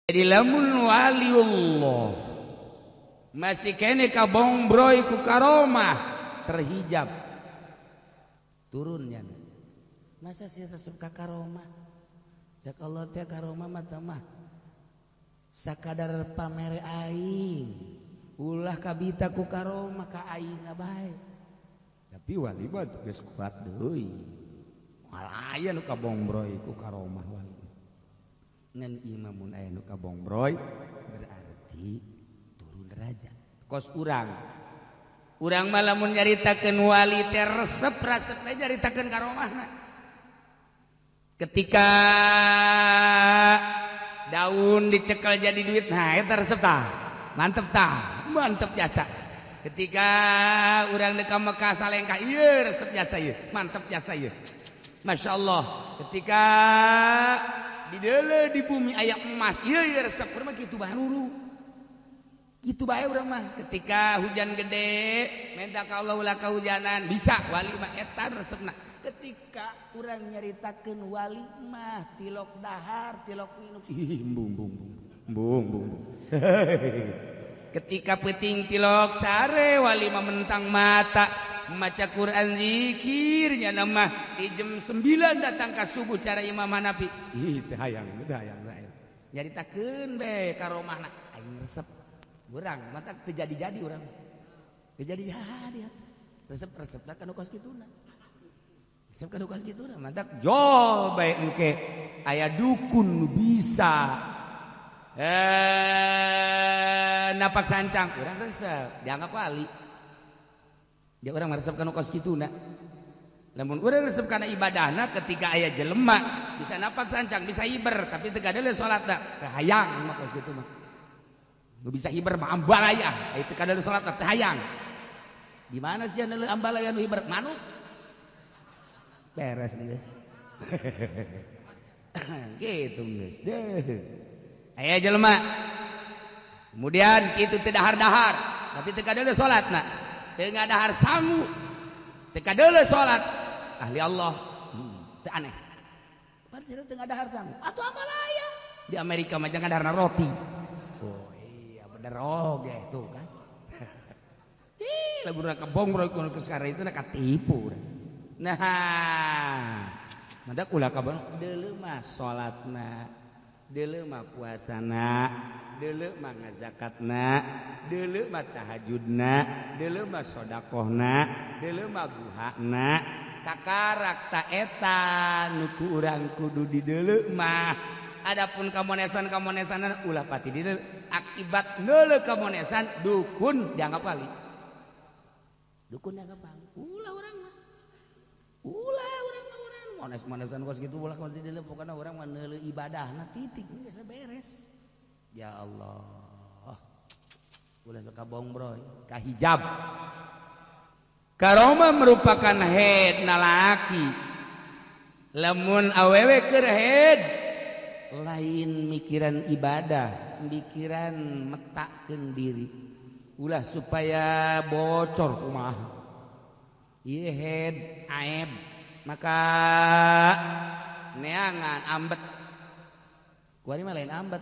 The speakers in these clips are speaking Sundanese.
Jadi lamun waliullah masih kene kabongbroy ku karomah terhijab turunnya. Masa sih resep ka karomah? Cak Allah teh karomah mah teh mah sakadar pamere aing. Ulah kabita ku karomah ka aing bae. Tapi wali mah geus kuat deui. Moal aya nu kabongbroy ku karomah wali. Ngan imamun aya nu kabongbroy berarti turun derajat. Kos urang. Urang mah lamun nyaritakeun wali teh resep resep teh nyaritakeun karomahna. Ketika daun dicekel jadi duit, nah eta resep tah. Mantep tah, mantep jasa. Ketika urang deuk ka Mekah salengkah, ieu resep jasa ieu, mantep jasa ieu. Masya Allah. Ketika di deuleu di bumi aya emas, ieu ieu resep urang mah kitu bae dulu. Kitu bae urang mah. Ketika hujan gede, minta ka Allah ulah kahujanan, bisa wali mah eta resepna. Ketika urang nyaritakeun wali mah tilok dahar, tilok minum. Ih, embung embung embung embung embung. Ketika peuting tilok sare wali mah mentang mata maca Quran zikirnya mah di jam 9 datang ka subuh cara Imam Hanafi. Ih, teu hayang, teu hayang hayang. Nyaritakeun be karomahna aing resep. Urang mata teu jadi-jadi urang. Teu jadi-jadi. Resep-resepna kana kos kituna. Resep kana kos kituna mantak jol bae engke aya dukun nu bisa napak sancang urang resep dianggap wali. Dia orang meresep kana kos kituna. Lamun urang resep kana ibadahna ketika aya jelema bisa napak sancang, bisa hiber tapi teu kadeuleu salatna, teu hayang mah kos kitu mah. Nu bisa hiber mah ambalaya, aya teu kadeuleu salatna teu hayang. Di mana sia neuleuh ambalaya nu hiber? Manuk. Beres geus. Gitu geus. Deuh. Aya jelema. Kemudian kitu teu dahar-dahar, tapi teu kadeuleu salatna. Teu ngadahar sangu, teu kadeuleu salat, ahli Allah. Teu aneh. Padahal teu ngadahar sangu. Atuh ambalaya. Di Amerika mah jangan ngadarna roti. Oh iya bener oge tuh kan. Ih, lamun kabongbroy ku sekarang itu na katipu. Nah, mandak ulah kabong deuleu mah salatna, deuleu mah puasana, deuleu mah ngazakatna, deuleu mah tahajudna, deuleu mah sedekahna, deuleu mah duhana. Kakarak ta eta nu ku urang kudu dideuleu mah. Adapun kamonesan-kamonesanan ulah pati dideuleu. Akibat neuleuh kamonesan dukun dianggap wali. Dukun dianggap wali. Ulah urang mah. Ulah urang mah urang mones-monesan kos kitu ulah kos dideuleu pokona urang mah neuleuh ibadahna titik geus beres. Ya Allah. Ulah sok kabongbroy, kahijab. Karomah merupakan head nalaki. Lamun awewe keur head lain mikiran ibadah, mikiran metakeun diri. Ulah supaya bocor kumaha. Ieu head aib maka neangan ambet. Kuari mah lain ambet.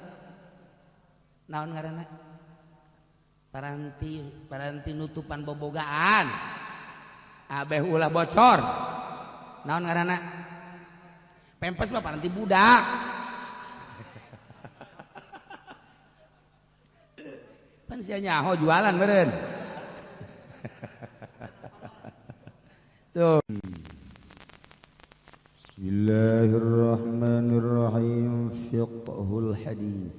Naon ngaranna? Paranti paranti nutupan bobogaan. Abeh ulah bocor. Naon ngaranna? Pempes mah paranti budak. Pan sia nyaho jualan meureun. Tuh. Bismillahirrahmanirrahim. Fiqhul hadis.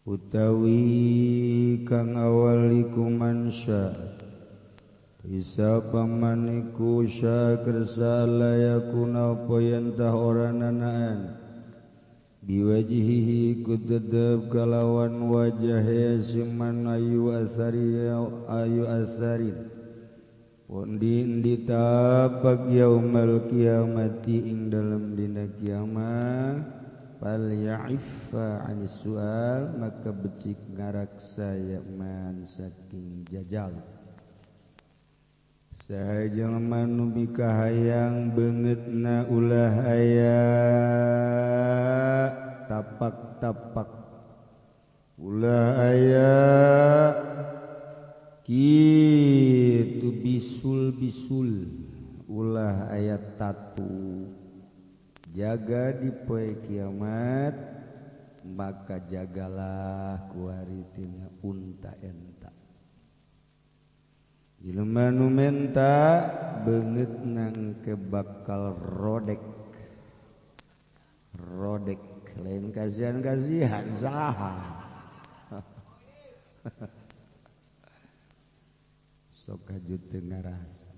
Utawi kang awal iku mansya isa pamaniku syakersa layakuna apa yen tah ora nanaan biwajihihi ku tetep kalawan wajahe siman ayu asari ayu asarin pundi endi tapak yaumal kiamati ing dalem dina kiamat fal ya'iffa 'anis su'al maka becik ngaraksa ya man saking jajal. Saha jelema nu mikahayang beungeutna ulah aya tapak-tapak ulah aya kitu bisul-bisul ulah aya tatu jaga di poe kiamat maka jagalah kuari tina unta enta. Jelema nu menta beungeut nang ke bakal rodek. Rodek lain kasihan-kasihan saha. Sok kajut teu ngarasa.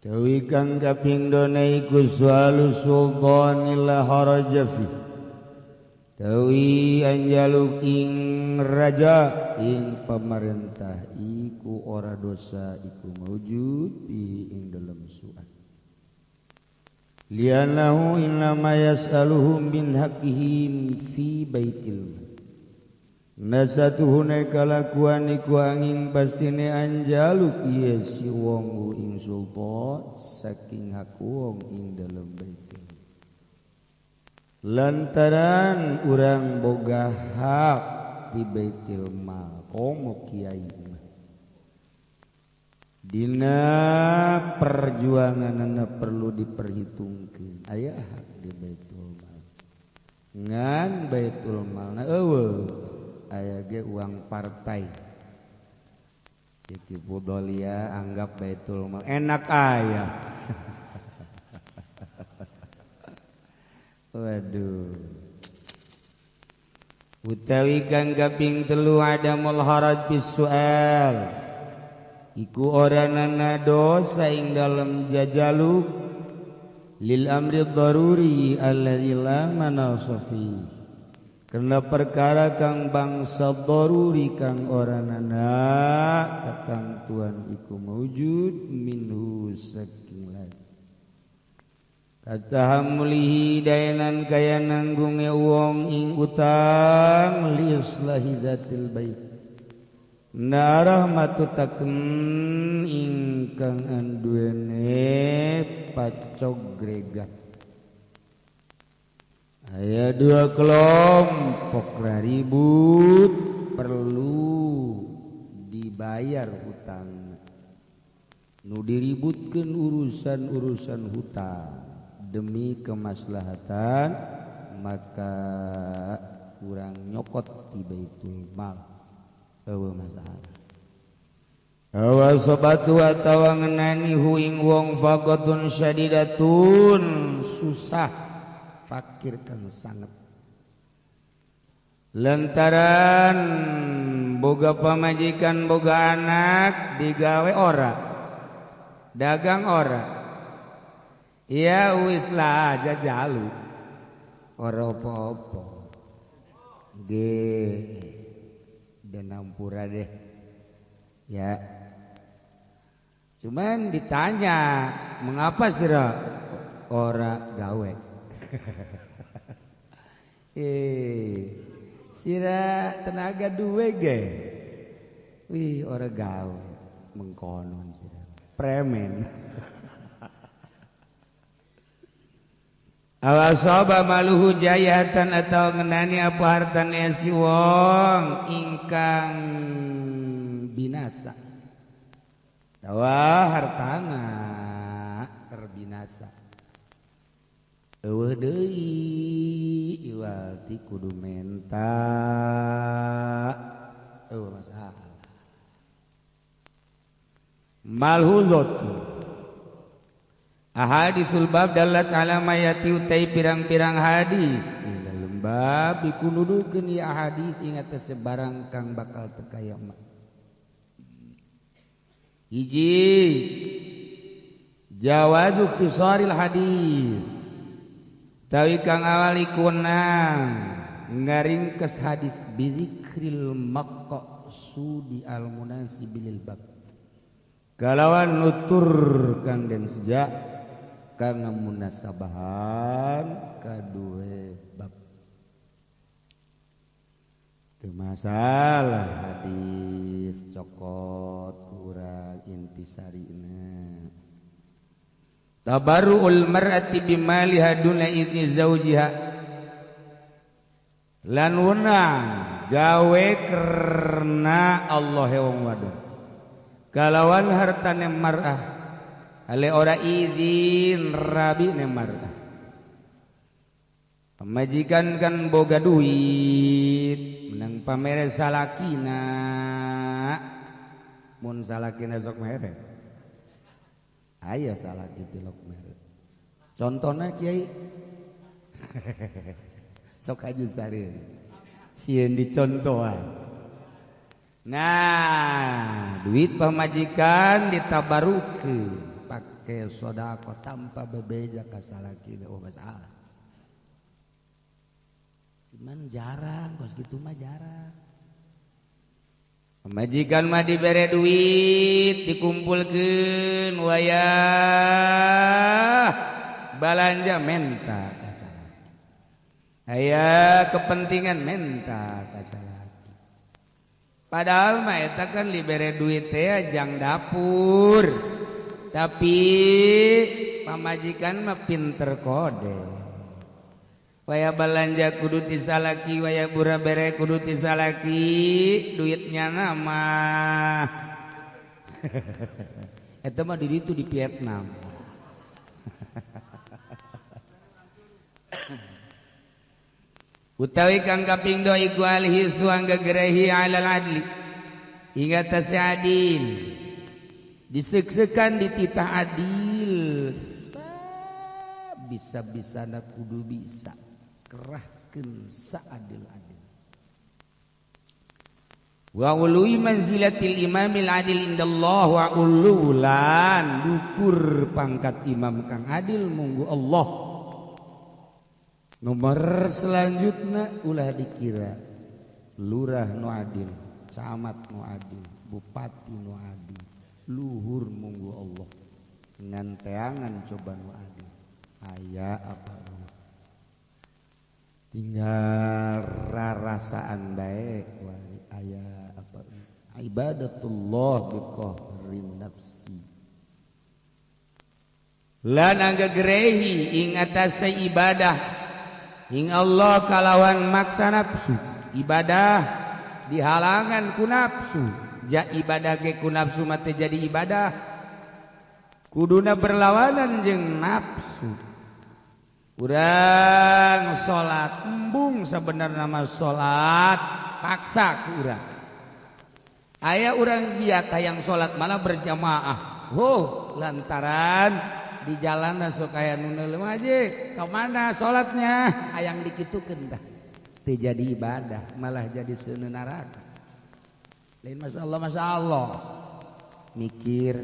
Dewi kang kaping dona iku sualu sultanil haraja fi. Dewi anjaluk ing raja ing pamarentah iku ora dosa iku maujud bi ing dalem suat. Lianahu innama yas'aluhum min haqqihim fi baitil. Nasatuhune kalakuan iku angin pastine anjaluk ieu si wong ing sultan saking hak wong ing dalem baitil. Lantaran urang boga hak di baitil mal komo kiai mah. Dina perjuanganna perlu diperhitungkeun aya hak di baitul mal. Ngan baitul malna eueuh aya ge uang partai. Siti Fudolia anggap baitul mal enak aya. Waduh. Utawi kang kaping telu adamul haraj bisual. Iku ora nana dosa ing dalem jajaluk lil amri daruri alladzi la manasa fi. Karena perkara kang bangsa daruri kang ora nana katangtuan iku maujud minhu saking lain. Katahamulihi dayanan kaya nanggunge wong ing utang liislahi zatil bait. Narahmatu taken ingkang anduene pacogregat. Aya dua kelompok ribut perlu dibayar hutang. Nu diributkeun urusan-urusan hutang demi kemaslahatan maka kurang nyokot di baitul mal. Eueuh masalah. Awa sobatu atawa ngenani hu ing wong faqatun syadidatun susah fakir kang sanget. Lantaran boga pamajikan boga anak digawe ora, dagang ora. Ya wis lah jajalu ora apa-apa. Nggih. Dan ampura deh. Ya. Cuman ditanya, mengapa sira ora gawe? Sira tenaga duwe ge. Wih, ora gawe mengkonon sira. Premen. Awasaba maluhu jayatan atau ngenani apa hartane si wong ingkang binasa. Tawa hartana terbinasa. Eueuh deui iwal ti kudu menta. Eueuh masalah. Malhuzatu ahaditsul bab dalat ala mayati utai pirang-pirang hadis ing dalem bab iku nuduhkeun ieu hadis ing atas sebarang kang bakal teka kiamat. Hiji jawazu ikhtisaril hadis tawi kang awal iku nang ngaringkes hadis bizikril maqsudi al munasibil bab kalawan nutur kang den sejak kang munasabahan kadue bab. Teu masalah hadis cokot urang intisarina. Tabarruul mar'ati bimaliha duna idzni zaujiha. Lan wenang gawe karena Allah wong wadon. Kalawan hartane mar'ah ale ora izin rabi ne mar'ah. Pamajikan kan boga duit menang pamere salakina. Mun salakina sok mere. Aya salaki tilok mere. Contohna kiai sok aju sarir. Sieun dicontohan. Nah, duit pamajikan ditabarukeun pake sedekah tanpa bebeja ka salakina. Oh masalah. Cuman jarang, kos gitu mah jarang. Pamajikan mah dibere duit, dikumpulkeun wayah balanja menta ka salaki. Aya kepentingan menta ka salaki. Padahal mah eta kan dibere duit teh jang dapur. Tapi pamajikan mah pinter kode. Waya balanja kudu ti salaki, waya bura bere kudu ti salaki, duitnya nama. Eta mah di ditu di Vietnam. Utawi kang kaping dua iku alhi suang gegerehi alal adli. Hingga tas adil. Diseksekan dititah adil. Bisa-bisa kudu bisa. Kerahkeun saadil-adil. Wa ului manzilatil imamil adil indallah wa ululan dukur pangkat imam kang adil munggu Allah. Nomor selanjutnya ulah dikira lurah nu adil, camat nu adil, bupati nu adil, luhur munggu Allah. Ngan teangan coba nu adil. Aya apa tinggal rarasaan baik aya apa ibadatullah biqahrin nafsi lan anggegerehi ing atase ibadah ing Allah kalawan maksa nafsu ibadah dihalangan ku nafsu ja ibadah ge ku nafsu mah teu jadi ibadah kuduna berlawanan jeung nafsu. Urang salat embung sebenarnya mah salat paksa ku urang. Aya urang giat hayang salat malah berjamaah. Huh, lantaran di jalan sok aya nu neuleuh aja, ka mana salatnya? Hayang dikitukeun tah. Teu jadi ibadah, malah jadi seuneu neraka. Lain masyaallah masyaallah. Mikir.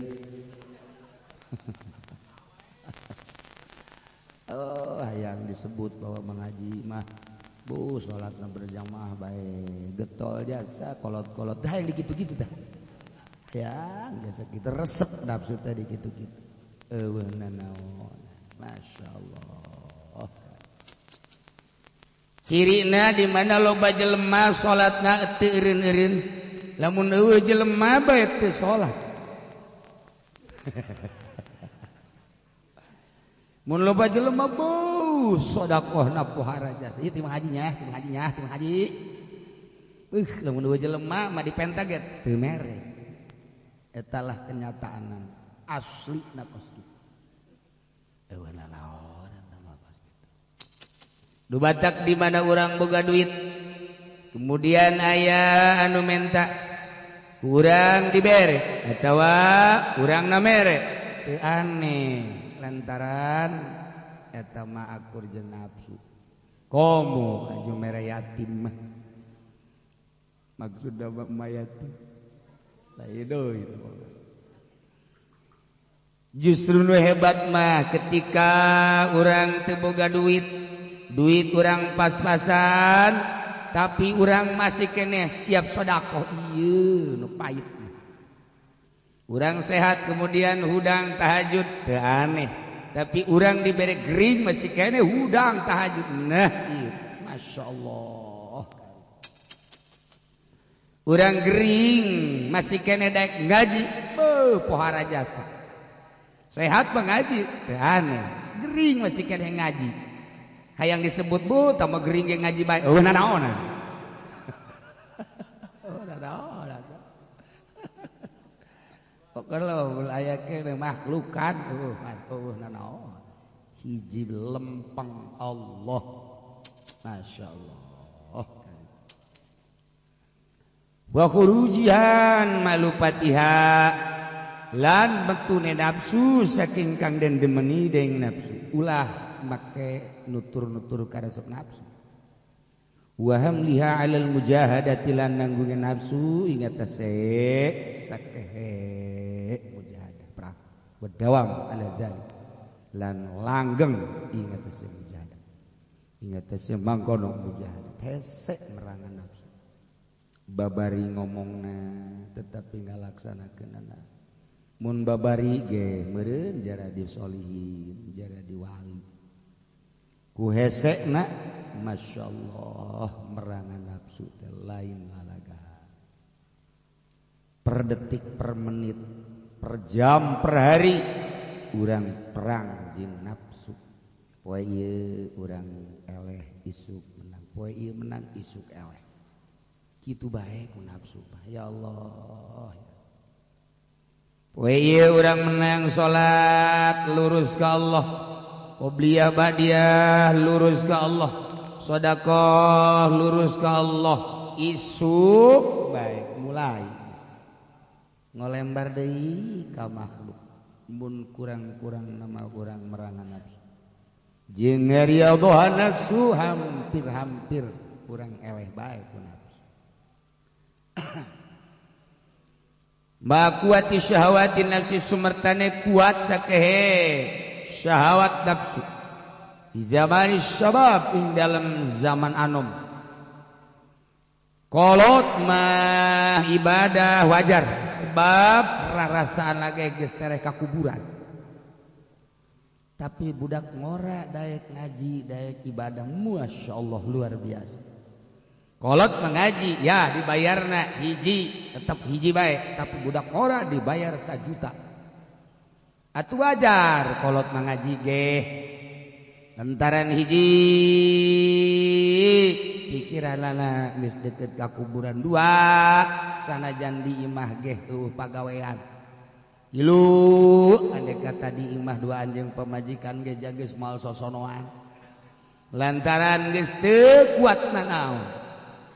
Oh, yang disebut bahwa mengaji mah bu salatna berjamaah bae getol jasa kolot-kolot dah yang dikitu-kitu dah. Ya, jasa kita resep nafsu tadi gitu-gitu. Eueuh nanaon. Masyaallah. Cirina di mana loba jelema salatna teu eureun-eureun. Lamun eueuh jelema bae teu salat. Mun loba jelema beuh sedekahna pohara jasa. Ieu timah hajinya, timah hajinya, timah haji. Lamun eueuh jelema mah dipenta ge teu mere. Eta lah kenyataanan aslina kos kitu. Eueuh nanaon eta mah kos kitu. Du batak di mana urang boga duit. Kemudian aya anu menta kurang dibere atawa urang na mere. Teu aneh. Lantaran eta mah akur jeung nafsu. Komo aju mere yatim mah. Maksudna mah yatim. Lain deui. Justru nu hebat mah ketika urang teu boga duit, duit urang pas-pasan, tapi urang masih keneh siap sedekah. Ieu nu pait. Urang sehat kemudian hudang tahajud teu aneh, tapi urang dibere gering masih keneh hudang tahajud. Nah ieu masyaallah. Urang gering masih keneh daek ngaji, beuh pohara jasa. Sehat mengaji teu aneh, gering masih keneh ngaji. Hayang disebut bu tambah gering ge ngaji bae. Eueuh nanaonan. Oh nanaonan. Pokokna aya keneh makhlukan eueuh eueuh nanaon. Hiji lempeng Allah. Masya Allah. Wa khurujihan malupatiha lan metune nafsu saking kang den demeni deng nafsu. Ulah make nutur-nutur karesep nafsu. Wa hamliha alal mujahadati lan nanggunge nafsu ingat tase sakehe mujahadah perang. Wa dawam ala dzalik lan langgeng ingat tase mujahadah. Ingat tase mangkono mujahadah hese merangan nafsu. Babari ngomongna tetapi ngalaksanakeunana. Mun babari ge meureun jara di solihin, jara di wali. Ku hesekna masyaallah merangan nafsu teh lain lalaga. Per detik, per menit, per jam, per hari urang perang jeung nafsu. Poe ieu urang eleh isuk menang, poe ieu menang isuk eleh. Kitu bae ku nafsu. Ya Allah. Poe ieu urang menang salat lurus ka Allah. Qobliyah ba'diyah lurus ka Allah. Sedekah lurus ka Allah. Isuk bae mulai ngolembar deui ka makhluk. Mun kurang-kurang nama urang merangan nafsu. Jeung riyadhohan nafsu hampir-hampir kurang eleh bae ku nafsu. Makuati syahawati nafsi sumertane kuat sakehe syahwat nafsu. Di zaman syabab ing dalam zaman anom. Kolot mah ibadah wajar sebab rarasaan lagi geus tereh ka kuburan. Tapi budak ngora daek ngaji, daek ibadah, masyaallah luar biasa. Kolot mengaji ya dibayarna hiji, tetap hiji bae, tapi budak ngora dibayar 1 juta. Atuh wajar kolot mengaji geh. Lantaran hiji pikiranana geus deket ka kuburan, dua sanajan di imah geh eueuh pagawean. Tilu andai kata di imah dua anjing pamajikan ge geus moal sosonoan. Lantaran geus teu kuat nanaon.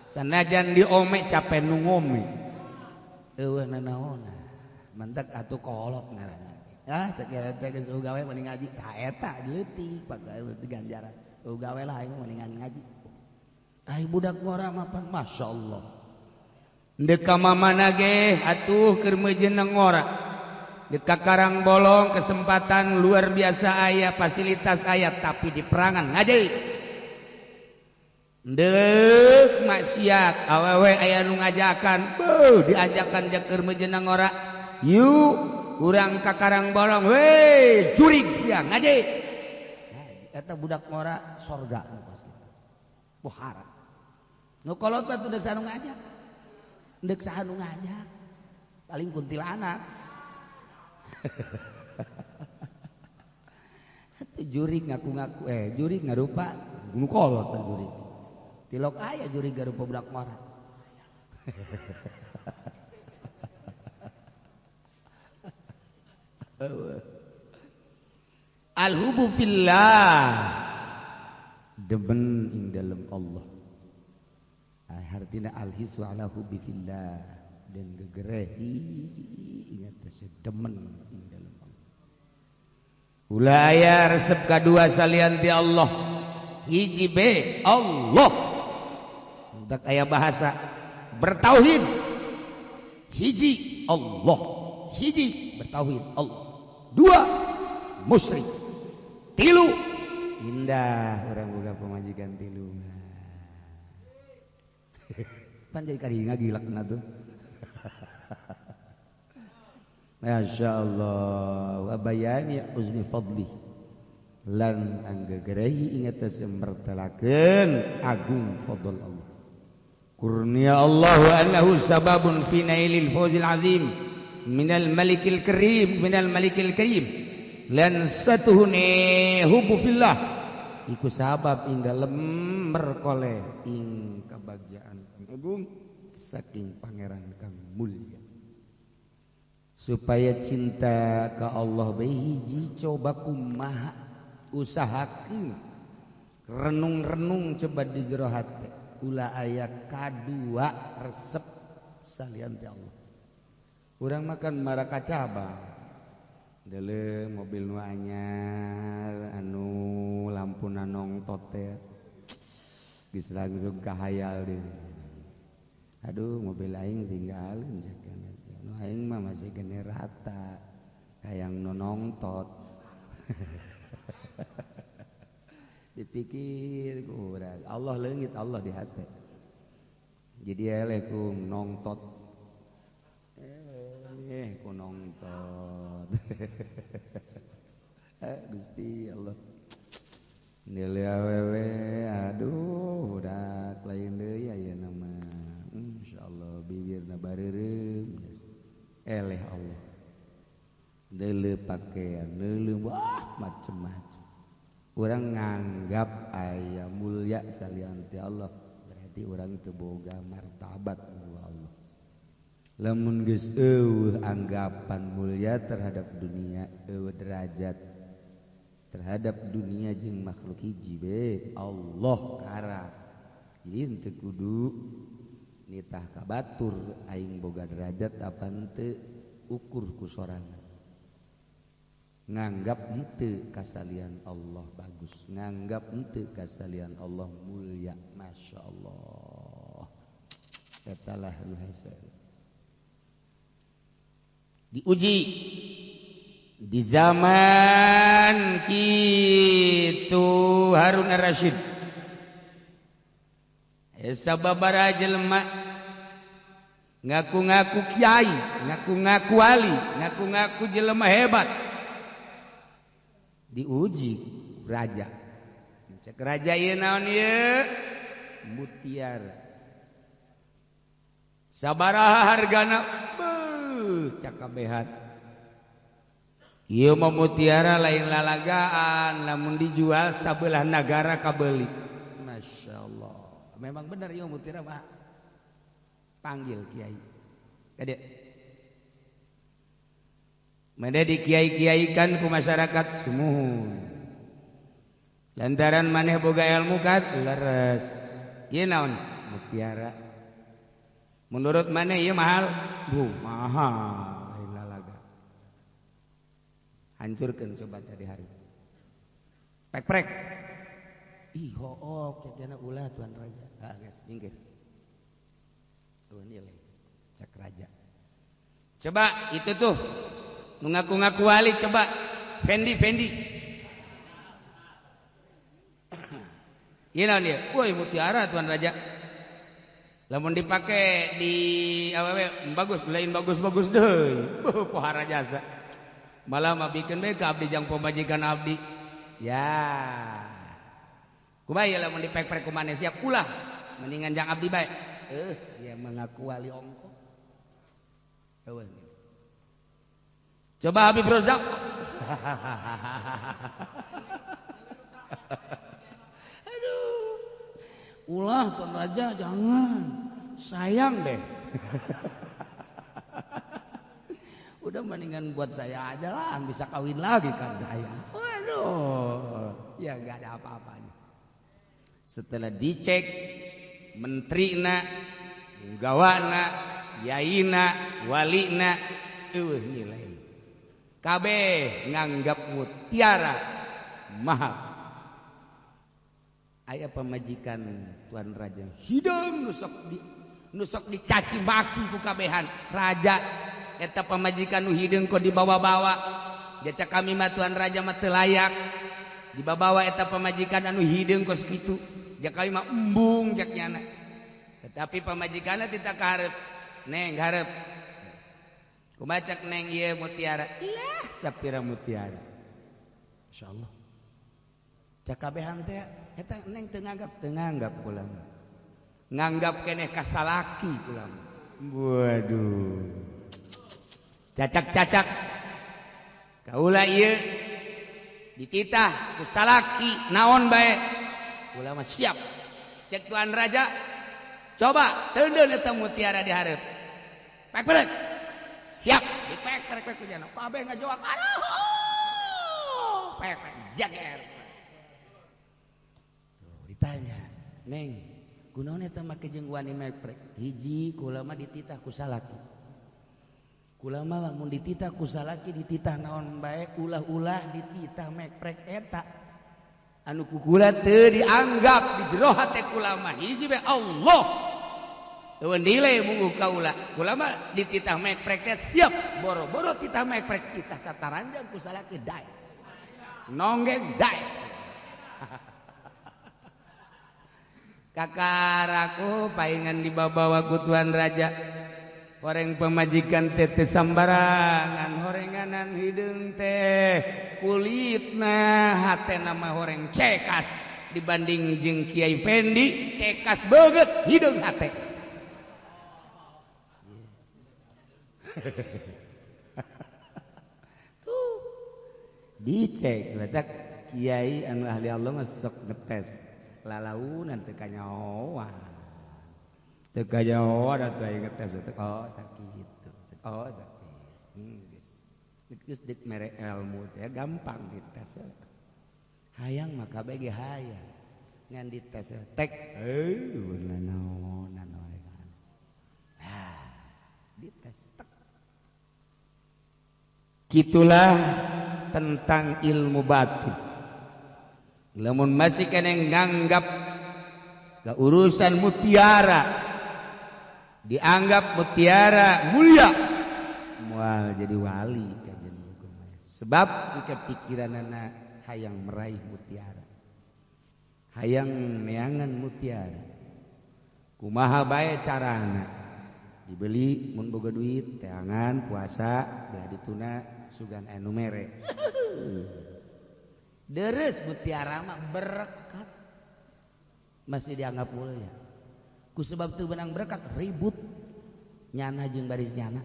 Sanajan diome capek nu ngome. Eueuh nanaonna. Mantak atuh kolot ngaranna. Ah cek teh geus eueuh gawe mending ngaji. Tah eta leutik pagawe ganjaran. Eueuh gawe lah aing mendingan ngaji. Ai budak ngora mah pan masyaallah. Deuk ka mamana ge atuh keur meujeuh ngora. Deuk ka Karang Bolong kesempatan luar biasa aya, fasilitas aya, tapi di perangan ngaji. Deuk maksiat awewe aya nu ngajakan, beuh diajakan keur meujeuh ngora. Yuk urang ka Karang Bolong we jurig sia ngaji. Eta budak ngora sorga nu kos kitu. Pohara. Nu kolot mah teu deuk saha nu ngajak. Deuk saha nu ngajak. Paling kuntilanak. Atuh jurig ngaku-ngaku jurig ngarupa nu kolot teh jurig. Tilok aya jurig garupa budak ngora. Al-hubu fillah, demen ing dalem Allah. Artina al-hisu ala hubbi fillah dan gegerehi ingat teh demen ing dalem Allah. Ulah aya resep kadua salian ti Allah. Hiji be Allah. Tak aya bahasa bertauhid. Hiji Allah, hiji bertauhid Allah. Dua musyrik. Tilu indah orang boga pamajikan tilu. Pan jadi karinga gilakna tuh. Masya Allah wa bayani uzni fadli lan anggegerehi ingat mertelakeun agung fadl Allah. Kurnia Allah wa annahu sababun fi nailil fawzil azim minal malikil karim minal malikil karim lan satuhune hubbu fillah Iku sabab ing dalem merkoleh ing kebahagiaan kang agung saking pangeran kang mulia. Supaya cinta ka Allah bae hiji coba kumaha usahakeun renung-renung coba di jero hate ulah aya kadua resep salian ti Allah. Urang makan maraka cabang deuleu mobil nu anyar anu lampuna nongtot teh geus langsung kahayal deui. Aduh mobil aing tinggalin cek nu aing mah masih gene rata hayang nu nongtot. Dipikir ku urang Allah leungit Allah di hate. Jadi eleh ku nongtot. Ku nongtot. Gusti Allah. Nilai awewe aduh budak lain deui ayeuna mah. Insyaallah bibirna bareureum. Eleh Allah. Deuleu pakaian, deuleu wah macem-macem. Urang nganggap aya mulia salian ti Allah, berarti urang teu boga martabat Allah. Lamun geus eueuh anggapan mulia terhadap dunia, eueuh derajat terhadap dunia jeung makhluk hiji be Allah karak. Jadi henteu kudu nitah ka batur aing boga derajat apa henteu ukur ku sorangan. Nganggap henteu kasalian Allah bagus, nganggap henteu kasalian Allah mulia, Masya Allah. Eta lah nu hese. Diuji di zaman kitu Harun Ar-Rasyid. Sababaraha jelema ngaku-ngaku kiai, ngaku-ngaku wali, ngaku-ngaku jelema hebat. Diuji raja. Cek raja ieu naon ieu? Mutiara. Sabaraha hargana? Beuh, cakabehan. Ieu mah mutiara lain lalagaan, lamun dijual sabelah nagara kabeuli. Masya Allah. Memang benar ieu mutiara mah. Panggil kiai. Kade. Made dikiai-kiaikan ku masyarakat sumuhun. Lantaran maneh boga ilmu kan leres. Ieu naon? Mutiara. Menurut maneh ieu mahal? Bu, mahal. Lain lalaga. Hancurkeun coba tadi hari. Pek-prek. Ih, hook jana ulah tuan raja. Ah, geus nyingkir. Tuh nilai cek raja. Coba itu tuh mengaku-ngaku wali coba Fendi. Ieu naon ieu? Woi mutiara tuan raja. Lamun dipake di awewe bagus, lain bagus-bagus deui. Pohara jasa. Malah mah bikeun bae ka abdi jang pamajikan abdi. Ya. Kumaha ieu lamun dipek-prek ku maneh siap ulah. Mendingan jang abdi bae. Sia mengaku wali ongko. Eueuh. Coba Habib Rozak. Aduh. Ulah tuan raja jangan. Sayang deh. Udah mendingan buat saya aja lah, bisa kawin lagi kan saya. Waduh, ya nggak ada apa-apanya. Setelah dicek menterina, gawana, yaina, walina, eueuh nilai. Kabeh nganggap mutiara mahal. Aya pamajikan tuan raja hideung nusok dicaci maki ku kabehan raja. Eta pamajikan nu hideung kok dibawa-bawa. Jacak kami mah tuan raja mah teu layak. Dibawa-bawa eta pamajikan anu hideung kos kitu. Jak kami mah embung jak nyana. Tetapi pamajikanna tita kaharep. Neng hareup. Kumaha cak neng ieu mutiara? Lah sapira mutiara. Insyaallah. Cak kabehan teh eta neng teu nganggap kula. Nganggap keneh ka salaki kula. Waduh. Cacak-cacak kaula ieu Dititah ku salaki naon bae kula mah siap. Cek tuan raja, coba teundeun eta mutiara di hareup. Pek pek. Siap, dipek pek pek ku kabeh ngajawab. Aduh. Pek pek jager. Tuh ditanya, "Neng, kunaon eta make jeung wani meprek?" Hiji kula mah dititah ku salaki. Kula mah lamun dititah ku salaki dititah naon bae ulah-ulah dititah meprek eta. Anu ku kula teu dianggap di jero hate kula mah hiji bae Allah. Teu nilai mungguh kaula. Kula mah dititah meprek teh siap, boro-boro titah meprek titah sataranjang ku salaki dae. Nonggeng dae. Kakaraku paingan dibawa ku tuan raja. Horeng pemajikan teh teu sambarangan, horenganan hideung teh kulitna hatena mah horeng cekas dibanding jeung Kiai Fendi cekas beungeut hideung hate. Tuh dicek letak kiai anu ahli Allah mah sok ngetes lalaunan teu kanyahoan. Teu kanyahoan atuh aya ngetes oh sakit. Oh sakit. Geus. Geus deuk mere ilmu teh gampang dites. Hayang mah kabeh ge hayang. Ngan dites tek eueuh nanaonan horengan. Ah, dites tek. Gitulah tentang ilmu batin. Lamun masih kena nganggap keurusan mutiara, dianggap mutiara mulia, mual jadi wali kajian hukum. Sebab kepikiranana hayang meraih mutiara, hayang neangan mutiara. Kumaha bae carana? Dibeli mun boga duit, teangan puasa, belah dituna sugan anu mere. Deres mutiara mah berkat. Masih dianggap mulia. Ku sebab teu benang berkat ribut. Nyana jeung baris nyana.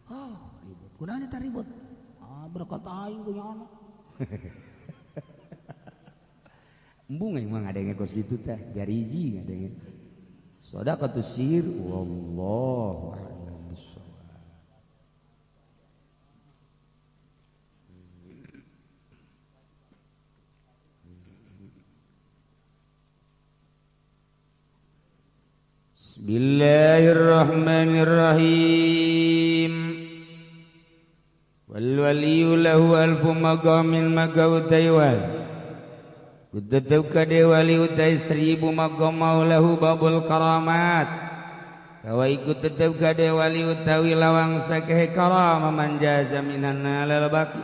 Oh, ribut. Kunaon eta ribut? Ah, berkat aing ku nyana. Embung aing mah ngadenge kos kitu teh, jariji ngadenge. Shadaqatus sir wallahu a'lam bissawab. Bismillahirrahmanirrahim. Wal waliyu lahu alfu maqamin maqautaiwan. Kutetep kade wali utai 1000 maqam maulahu babul karamat. Kawa ikut tetep kade wali utawi lawang sakeh karama manjaza minan alal baqi.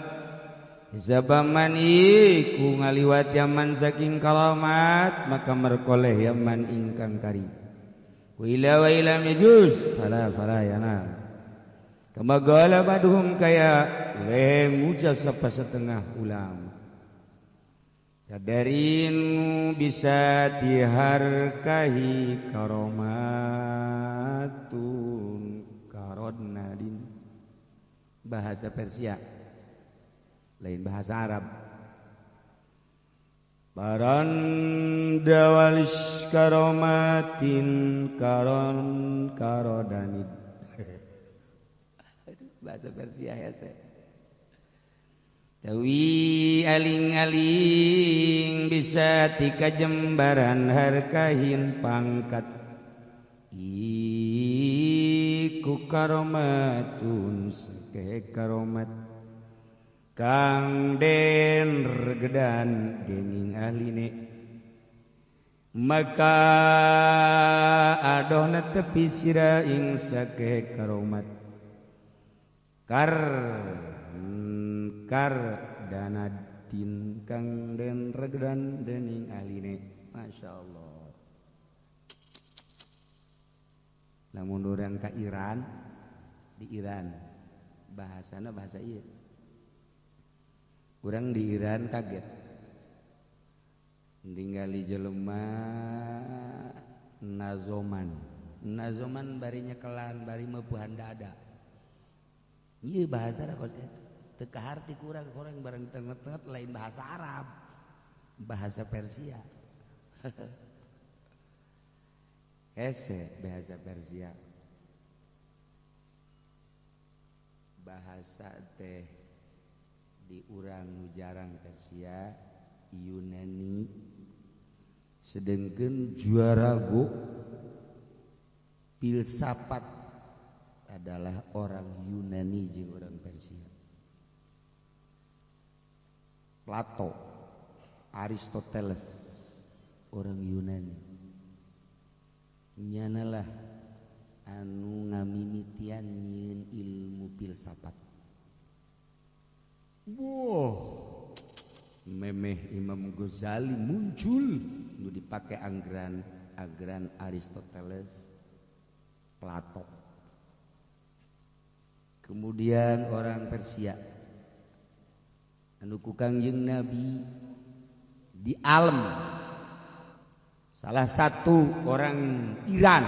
Sabaman iku ngaliwat yaman saking karamat maka merkoleh yaman ingkang kari. Wa ila yajuz fala fala yana. Kama qala baduhum kaya we ngucap sapa setengah ulama. Kadarin bisa diharkahi karomatun karodnadin. Bahasa Persia, lain bahasa Arab. Barandawalis karomatin karon karodanid. Bahasa Persia ya saya. Tawi aling-aling bisa tika jembaran harkahin pangkat. Iku karomatun seke karomat. Kang den regedan dening ahline. Maka adohna tepi sira ing sake karomat. Kar kar danadin kang den regedan dening ahline. Masya Allah. Lamun urang ka Iran, di Iran bahasana bahasa ieu. Kurang di Iran kaget ningali jelema nazoman. Nazoman bari nyekelan, bari meupuhan dada. Ieu bahasa da kos eta. Teu kaharti kurang kurang bareng tenget-tenget lain bahasa Arab, bahasa Persia. Hese bahasa Persia. Bahasa teh di urang nu jarang Persia, Yunani. Sedengkeun juara go filsafat adalah orang Yunani jeung orang Persia. Plato, Aristoteles, orang Yunani. Nyanalah anu ngamimitian nyieun ilmu filsafat. Wah, memeh Imam Ghazali muncul nu dipake anggaran anggaran Aristoteles, Plato. Kemudian orang Persia anu ku Kangjeng Nabi di alam, salah satu orang Iran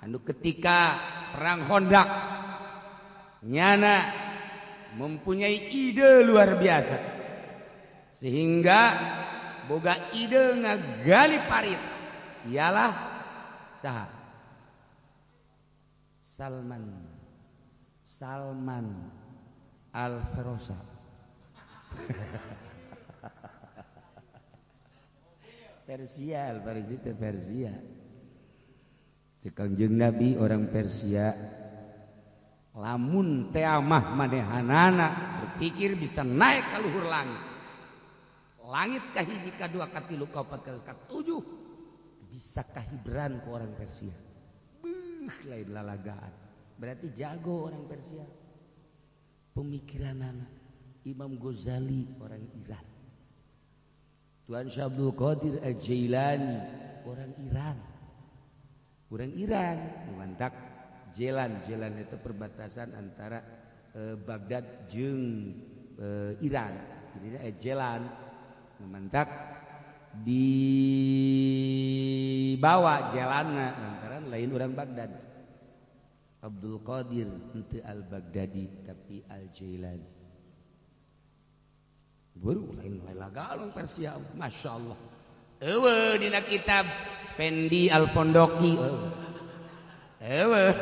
anu ketika perang Khandaq nyana mempunyai ide luar biasa sehingga boga ide ngagali parit, ialah saha? Salman Al-Farosa. Persia, Al-Farisi itu Persia. Cek Kangjeng Nabi orang Persia lamun teamah manehanana berpikir bisa naik ke luhur langit. Langit kahiji kadua katilu kaopat katujuh bisa kahibran ku orang Persia. Beuh, lain lalagaan. Berarti jago orang Persia. Pemikiranana Imam Ghazali orang Iran. Tuan Syekh Abdul Qadir Al-Jailani orang Iran. Orang Iran mantak Jelan itu perbatasan antara Baghdad jeung Iran. Jadi Jelan mantak dibawa jalanna lantaran lain orang Baghdad. Abdul Qadir henteu Al-Baghdadi tapi Al-Jailani. Baru lain lagalung Persia, Masya Allah. Eueuh dina kitab Fendi Al-Pondoki. Eueuh.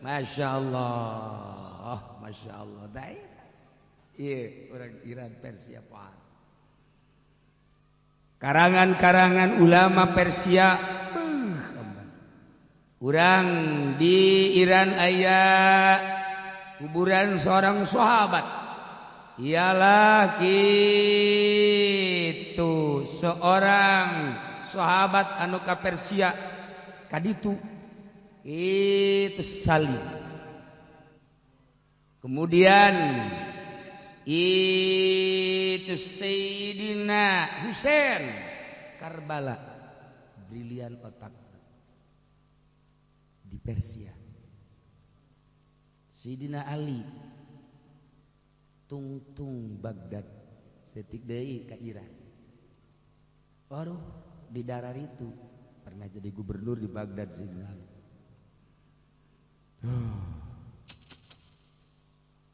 Masya Allah, Masya Allah. Iya, orang Iran Persia pak. Karangan-karangan ulama Persia. Urang di Iran aya kuburan seorang sahabat. Ialah gitu seorang sahabat anu ka Persia kaditu itu Salim. Kemudian itu Sayyidina Husain Karbala, brilian otak di Persia. Sayyidina Ali tungtung Baghdad setik deui ka Iran. Baru di darar itu pernah jadi gubernur di Baghdad Sayyidina Ali.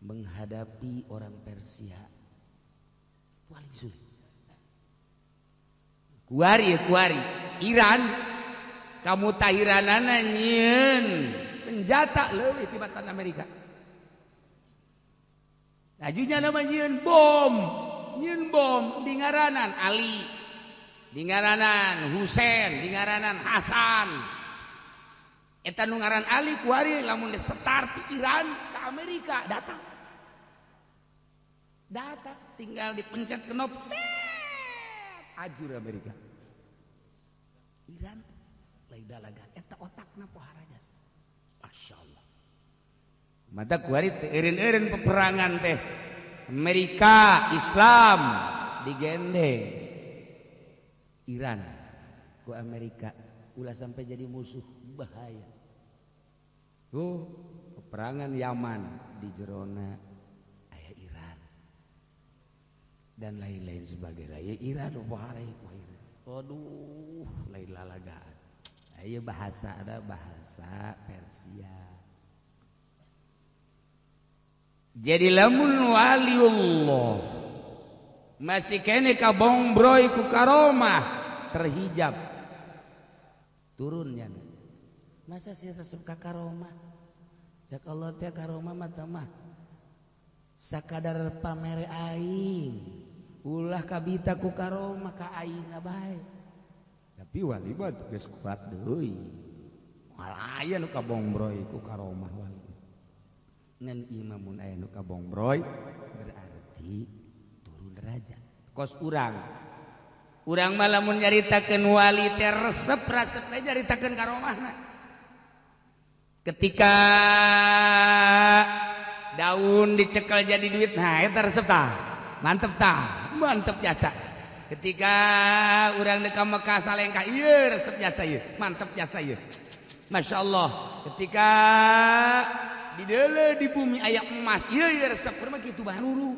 Menghadapi orang Persia paling sulit. Kuari Iran kamu tahiranana nyieun senjata leuwih tibatan Amerika. Lajunya nama nyieun bom di ngaranan Ali, di ngaranan Husain, di ngaranan Hasan. Eta nu ngaran Ali kuari lamun disetar ti Iran ke Amerika datang. Datang tinggal dipencet knop set ajur Amerika. Iran lain dalagan eta otakna poharajas. Masya Allah. Mata kuari teh eureun-eureun peperangan teh Amerika Islam digendeng Iran ku Amerika ulah sampai jadi musuh bahaya. Tuh peperangan Yaman di jerona aya Iran dan lain-lain sebagainya. Ya Iran pohara Iran. Aduh lain lalagaan. Aya bahasa ada bahasa Persia. Jadi lamun waliullah masih kene kabongbroy ku karomah terhijab turunnya. Masa sih resep ka karomah? Cak Allah teh karomah mah teh mah sakadar pamere aing. Ulah kabita ku karomah ka aing bae. Tapi wali mah geus kuat deui. Moal aya nu kabongbroy ku karomah wali. Ngan imamun aya nu kabongbroy berarti turun derajat. Kos urang. Urang mah lamun nyaritakeun wali teh resep-resep teh nyaritakeun karomahna. Ketika daun dicekel jadi duit, nah eta resep tah. Mantep tah, mantep jasa. Ketika urang deuk ka Mekah salengkah, ieu resep jasa ieu, mantep jasa ieu. Masya Allah. Ketika di deuleu di bumi aya emas, ieu ieu resep urang mah kitu bae nuru.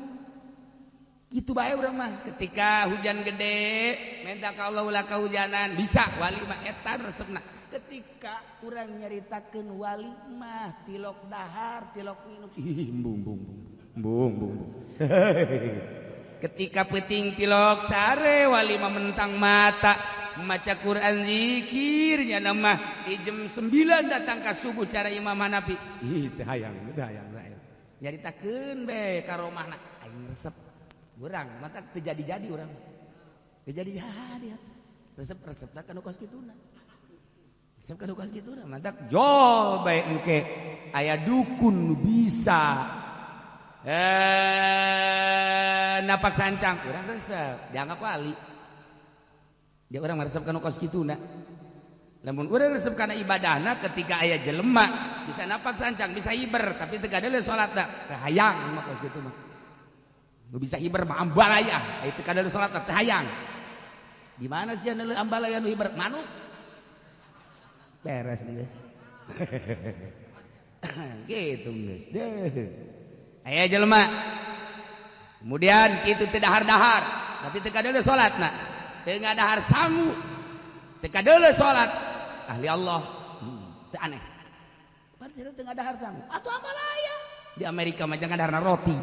Kitu bae urang mah. Ketika hujan gede, minta ka Allah ulah kahujanan, bisa wali mah eta resepna. Ketika urang nyaritakeun wali mah tilok dahar, tilok minum. Ih, embung bung bung. Bung bung bung. Ketika peuting tilok sare wali mah mentang mata maca Quran zikir nya mah di jam 9 datang ka subuh cara Imam Hanafi. Ih, teu hayang, teu hayang hayang. Nyaritakeun be karomahna aing resep. Urang mata teu jadi-jadi urang. Teu jadi-jadi. Resep-resepna kana kos kituna. Resep kana kos kituna mantak jol bae engke aya dukun nu bisa napak sancang urang resep dianggap wali. Dia urang resep kana kos kituna. Lamun urang resep kana ibadahna ketika aya jelema bisa napak sancang, bisa hiber tapi teu kadeuleu salatna, teu hayang mah kos kitu mah. Nu bisa hiber mah ambalaya, aya teu kadeuleu salatna teu hayang. Di mana sih anu ambalaya nu hiber? Manuk. Beres geus. Gitu geus. Deuh. Aya jelema. Kemudian kitu teu dahar-dahar, tapi teu kadeuleu salatna. Teu ngadahar sangu. Teu kadeuleu salat. Ahli Allah. Teu aneh. Padahal teu ngadahar sangu. Atuh ambalaya. Di Amerika mah jangan daharna roti.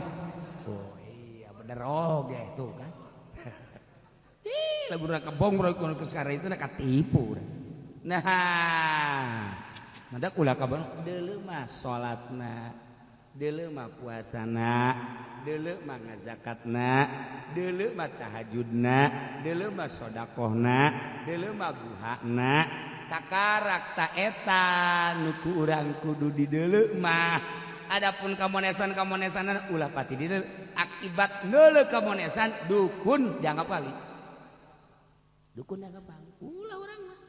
Oh iya bener oge tuh kan. Ih, lamun urang kebong ku sekarang itu na katipu. Nah, mandak ulah kabon deuleu mah salatna, deuleu mah puasana, deuleu mah ngazakatna, deuleu mah tahajudna, deuleu mah sedekahna, deuleu mah duhana, kakarak ta eta nu ku urang kudu dideuleu mah. Adapun kamonesan-kamonesanan ulah pati dideuleu. Akibat neuleu kamonesan dukun dianggap wali. Dukun dianggap wali. Ulah urang mah.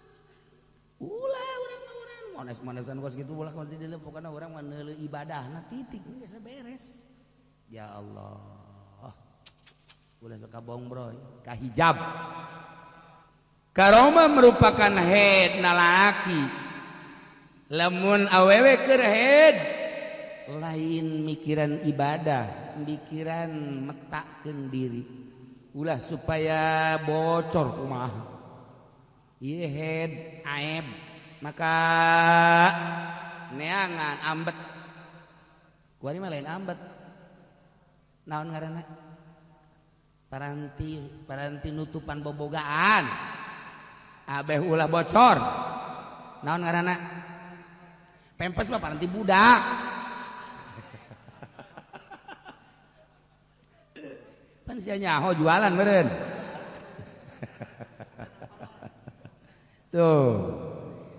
Ulah urang mah urang mones-monesan kos kitu ulah kos dideuleu pokona urang mah neuleu ibadahna titik geus beres. Ya Allah. Ulah sok kabongbroy, kahijab. Karomah merupakan head lalaki. Lamun awewe keur head lain mikiran ibadah, mikiran metakeun diri. Ulah supaya bocor kumaha. Ieu head aib maka neangan ambet. Kuari mah lain ambet. Naon ngaranna? Paranti nutupan bobogaan. Abeh ulah bocor. Naon ngaranna? Pempes mah paranti budak. Pan sia nyaho jualan meureun. Tuh.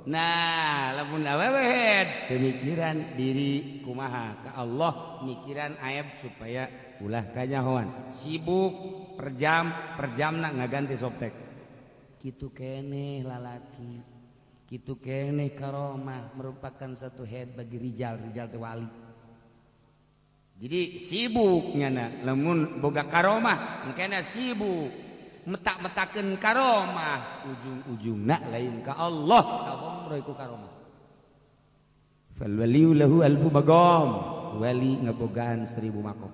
Nah, lamun awewe head pemikiran diri kumaha ka Allah, mikiran aib supaya ulah kanyahoan. Sibuk per jam, per jamna ngaganti softtek. Kitu keneh lalaki, kitu keneh karomah merupakan satu head bagi rijal, rijal teh wali. Jadi sibuk nyana lamun boga karomah engkena sibuk metak-metakeun karomah ujung-ujungna lain ka Allah kabongroy ku karomah. Fal waliyu lahu alfu maqam, wali ngebogaan 1000 makom.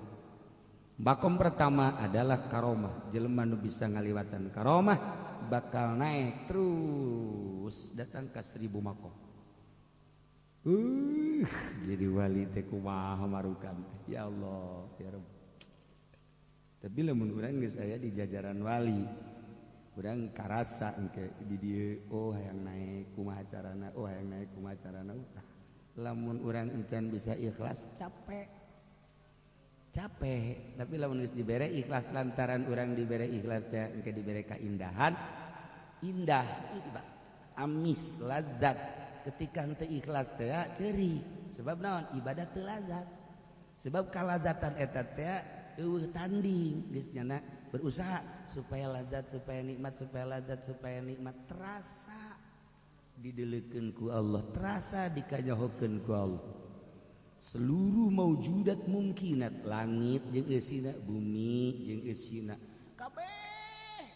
Makom pertama adalah karomah, jelema nu bisa ngaliwatan karomah bakal naik terus datang ke 1000 makom. Jadi wali teh kumaha marukan teh. Ya Allah, ya Rabb. Tapi lamun urang geus aya di jajaran wali, urang karasa engke di dieu, oh hayang naik kumaha carana, oh hayang naik kumaha carana. Lamun urang encan bisa ikhlas capek. Capek, tapi lamun geus dibere ikhlas lantaran urang dibere ikhlas teh engke dibere kaindahan, indah, amis, lazat. Ketika henteu ikhlas teh ceuri, sebab naon? Ibadah teu lazat. Sebab kalazatan eta teh eueuh tanding, geus nyana berusaha supaya lazat, supaya nikmat, supaya lazat, supaya nikmat, terasa dideleukeun ku Allah, terasa dikanyahokeun ku Allah. Seluruh maujudat mungkinat, langit jeung eusina, bumi jeung eusina, kabeh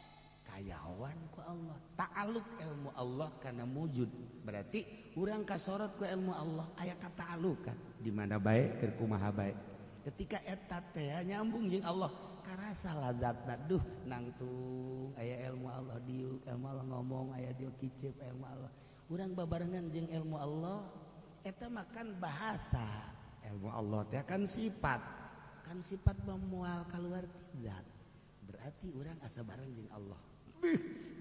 kayawan ku Allah. Ta'aluk ilmu Allah kana mujud, berarti urang kasorot ku ilmu Allah, aya kata'alukan di mana bae keur kumaha bae. Ketika eta teh nyambung jeung Allah, karasa lazatna, duh nangtung aya ilmu Allah diuk, ilmu Allah ngomong, aya diuk kicep ilmu Allah. Urang babarengan jeung ilmu Allah, eta makan bahasa ilmu Allah teh kan sifat, kan sifat memual keluar zat. Berarti urang asa bareng jeung Allah.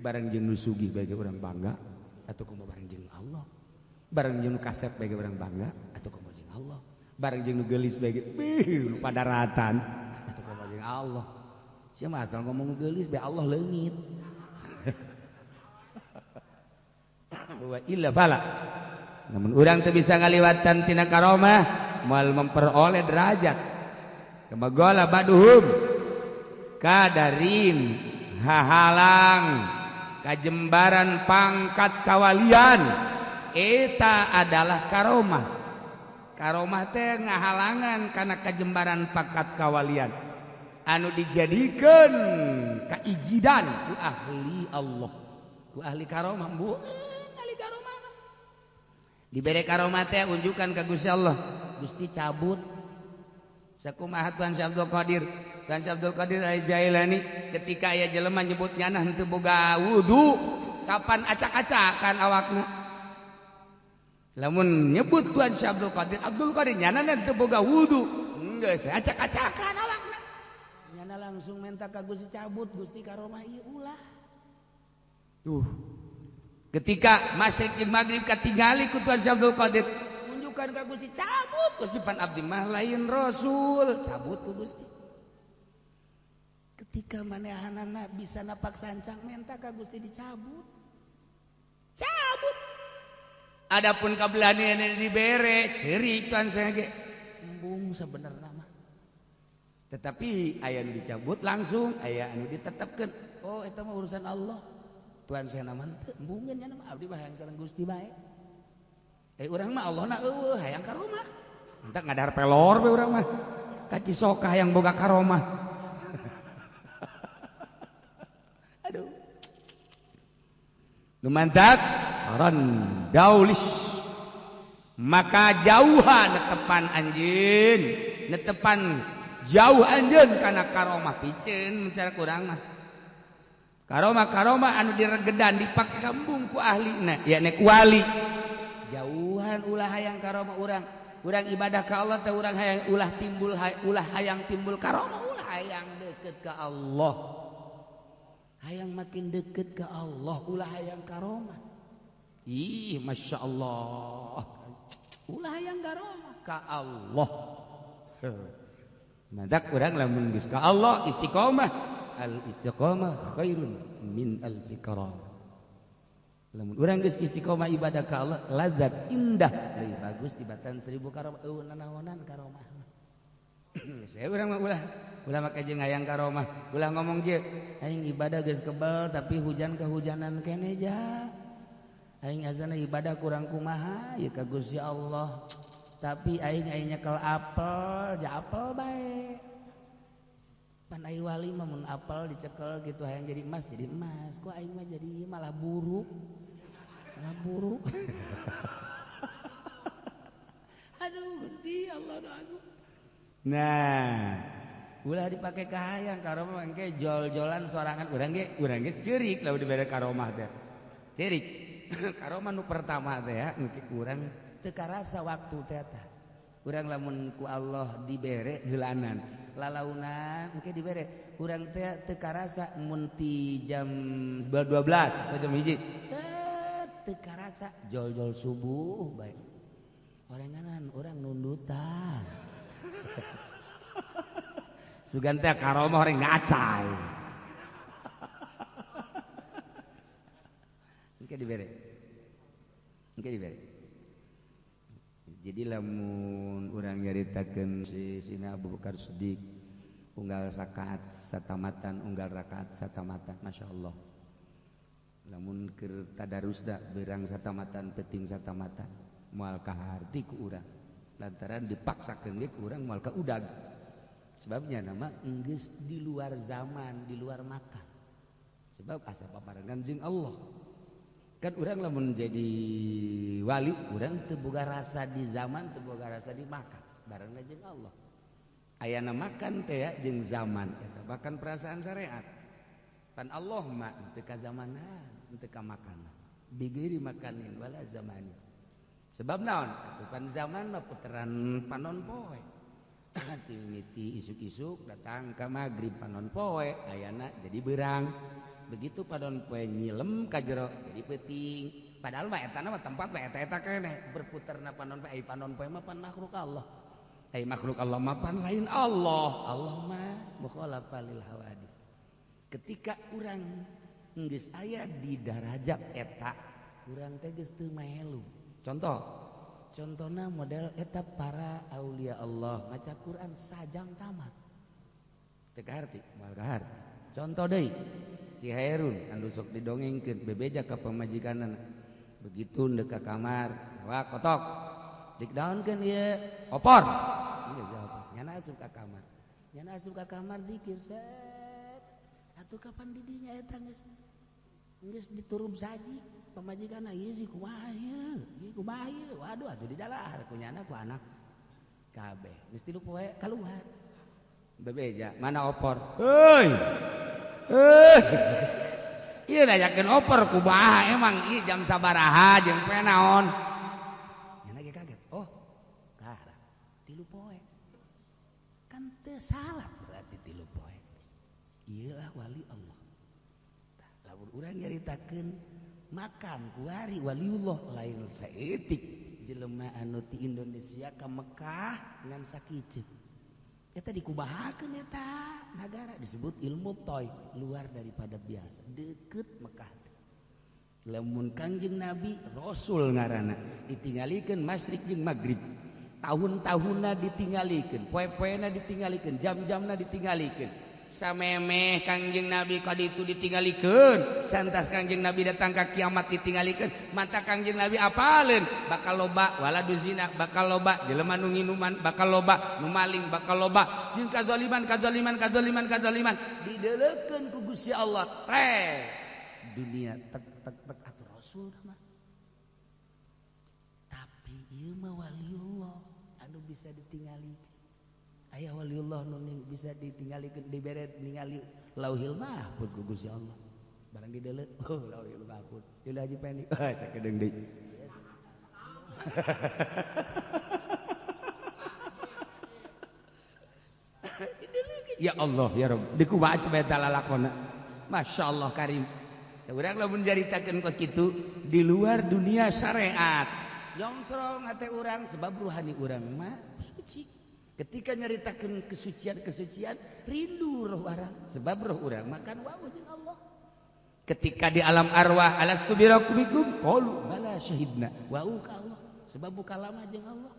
Bareng jeung nu sugih bagi urang bangga atau kumaha bareng jeung Allah. Bareng jeung nu kasep bagi urang bangga atau kumaha jeung Allah. Bareng jeung nu geulis bagi beuh padaratan atau kumaha jeung Allah. Sia mah asal ngomong geulis bae Allah leungit. Wa illa bala. Namun urang teu bisa ngaliwatan tina karomah moal memperoleh derajat. Kemagola baduhum kadarin hahalang kajembaran pangkat kawalian eta adalah karomah. Karomah teh ngahalangan kana kajembaran pangkat kawalian anu dijadikeun kaijidan ku ahli Allah, ku ahli karomah. Bu ahli karomah dibere karomah teh unjukan ka Gusti Allah, Gusti cabut sakumaha Tuhan Syekh Abdul Qadir. Tuan Syekh Abdul Qadir Al-Jailani ketika aya jelema nyebut nyana henteu boga wudu, kapan acak-acakan awakna. Lamun nyebut Tuan Syekh Abdul Qadir, Abdul Qadir nyana henteu boga wudu, geus acak-acakan awakna. Nyana langsung minta ka Gusti cabut, Gusti karomah ieu ulah. Tuh. Ketika masyrik jeung maghrib katingali ku Tuan Syekh Abdul Qadir, unjukan ka Gusti cabut, Gusti pan abdi mah lain rasul, cabut ku Gusti. Ketika manehanana bisa napak sancang menta ka Gusti dicabut. Cabut. Adapun kabelani dibere ceurik Tuan saya ge. Embung sebenarnya mah. Tetapi aya nu dicabut langsung, aya anu ditetepkeun. Oh eta mah urusan Allah. Tuan saya mah teu embungeun nya mah abdi mah hayang sareng Gusti bae. Urang mah Allahna eueuh hayang ka rumah. Entak ngadahar pelor we urang mah. Ka Cisoka hayang boga karomah. Aduh. Lumantak randaulis maka jauhan netepan anjeun, netepan jauh anjeun kana karomah piceun mencara kurang mah. Karomah-karomah anu diregedan dipake kambung ku ahlina, yakni ku wali. Jauhan ulah hayang karomah urang. Urang ibadah ka Allah teh urang hayang ulah timbul ulah hayang timbul karomah, ulah hayang deket ka Allah. Hayang makin deket ke Allah, ulah hayang karomah. Ih, masya Allah. Ulah hayang karomah ka Allah. Madak urang lamun geus ka Allah istiqomah. Al istiqomah khairun min alfi karamah. Lamun urang geus istiqomah ibadah ka Allah, lazat indah leuwih bagus tibatan 1000 karomah. Eueuh nanaonan karomah. Saya urang mah ulah ulah make jeung hayang karomah, ulah ngomong kieu, aing ibadah geus kebel tapi hujan kehujanan keneh ja. Aing azana ibadah kurang kumaha ieu ka Gusti Allah. Tapi aing aing nyekel apel, ja apel bae. Pan ai wali mah mun apel dicekel gitu hayang jadi emas, jadi emas. Kok aing mah jadi malah buruk. Malah buruk. Aduh Gusti Allah doaku. Nah, ulah dipake kahayang karomah engke jol-jolan sorangan urang ge ceurik lamun dibere karomah teh. Ceurik. Karomah nu pertama teh ya engke urang Teu karasa waktu teh tah. Urang lamun ku Allah dibere heulanan, lalaunan engke dibere. Urang teh teu karasa mun ti jam 12 atau jam 1. Set teu karasa jol-jol subuh bae. Orenganan urang nundutan. Sugan teh karomah orang ngacai. Engke dibere. Engke dibere. Jadi lamun urang nyaritakeun si Sina Abu Bakar Siddiq unggal rakaat satamatan, unggal rakaat satamatan, Masya Allah. Lamun keur tadarusda berang satamatan, peuting satamatan, moal kaharti ku urang. Lantaran dipaksakeun ge ku urang moal ka udag. Sebabnya nama enggeus di luar zaman, di luar makan. Sebab asa paparengan jeung Allah. Kan urang lamun jadi wali, urang teu boga rasa di zaman, teu boga rasa di makan. Barengna jeung Allah. Ayana makan teh ya jeung zaman eta bahkan perasaan syariat. Pan Allah mah teu ka zamanan, teu ka makanan. Bigiri makanin wala zamani. Sebab naon? Atuh pan zaman mah puteran panon poe. Mimiti isuk-isuk datang ke maghrib panon poe ayana jadi berang. Begitu panon poe nyilem ka jero jadi peuting. Padahal mah eta mah tempat mah eta-eta keneh berputarna panon poe. Ai panon poe mah pan makhluk Allah. Ai makhluk Allah mah pan lain Allah. Allah mah mukhalafa lil hawadis. Ketika urang geus aya di darajat eta, urang teh geus teu maelu. Contoh. Contohna model eta para aulia Allah maca Quran sajam tamat. Teu kaharti, moal kaharti. Contoh deui, Ki Hairun anu sok didongengkeun bebeja ka pamajikanna. Begitu ndek ka kamar, wah kotok. Dikdaunkeun ieu opor. Ieu siapa? Nyana asup ka kamar. Nyana asup ka kamar zikir set. Atuh kapan didinya eta geus geus diturub saji pamajikanna ieu sih kumaha ieu? Ieu kumaha ieu? Waduh atuh didalahar ku nyana ku anak kabeh. Geus 3 poe kaluar. Bebeja, mana opor? Heuy. Heuy. Ieu nanyakeun opor kumaha emang ieu jam sabaraha jeung poe naon? Nyana ge kaget. Oh, kahara 3 poe. Kan teu salah berarti 3 poe. Ieu lah wali Allah. Tah, lamun urang nyaritakeun makan kuari waliullah lain saeutik jelema anu ti Indonesia ka Mekah ngan sakitu. Eta dikubahakeun eta nagara disebut ilmu toy, luar daripada biasa, deket Mekah. Lamun Kangjeng Nabi Rasul ngaranna ditinggalikeun masyrik jeung maghrib. Tahun-tahunna ditinggalikeun, poe-poena ditinggalikeun, jam-jamna ditinggalikeun. Samemeh Kangjeng Nabi kaditu ditinggalikeun, santas Kangjeng Nabi datang ka kiamat ditinggalikeun, mata Kangjeng Nabi apaleun bakal loba waladu zina, bakal loba jelema nu nginuman, bakal loba nu maling, bakal loba jeung kazaliman kazaliman kazaliman kazaliman dideulekeun ku Gusti Allah teh dunia tek tek tek atuh Rasul mah. Tapi ieu mah waliullah anu bisa ditingali. Aya waliullah nu bisa ditinggalikeun dibere ningali Lauhil Mahfuz ku Gusti Allah. Barang dideuleu, oh Lauhil Mahfuz. Deuleu Haji Pendi. Ah sakedeung deui. Ya Allah ya Rabb, dikumaha coba eta lalakonna. Masya Allah karim. Da urang lamun caritakeun kos kitu di luar dunia syariat. Nyongsrong hate urang sebab ruhani urang mah suci. Ketika nyaritakeun kesucian-kesucian, rindu roh urang sebab roh urang makan wau jeung Allah. Ketika di alam arwah alastu birabbikum qalu bala syahidna wau ka Allah sebab buka lama jeung Allah.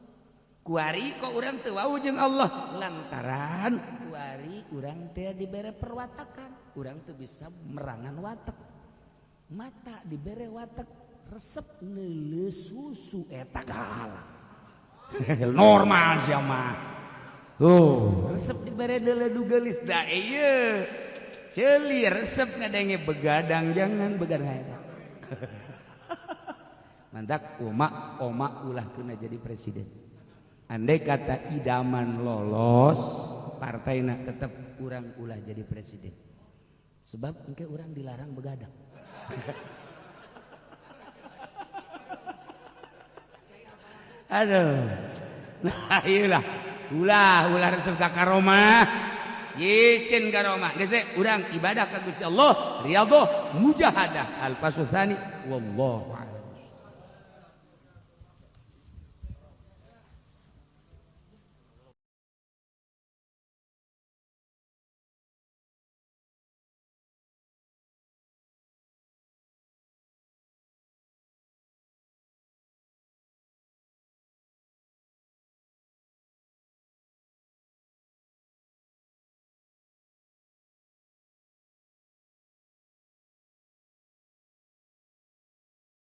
Kuari kok urang teu wau jeung Allah lantaran kuari urang teh dibere perwatakan, urang teu bisa merangan watek. Mata dibere watek resep neuleuh susu eta kahala. Normal sia mah. Oh, resep dibere deuleu geulis da ieu. Ceuli resep ngadenge begadang jangan begadang eta. Mantak oma oma ulah kena jadi presiden. Andai kata idaman lolos, partaina tetep urang ulah jadi presiden. Sebab engke urang dilarang begadang. Aduh. Nah, iyalah. Ulah ulah resep ka karomah. Yicin karomah. Geus urang ibadah ka Gusti Allah, riyadhah, mujahadah. Al faslu tsani, wallahu a'lam.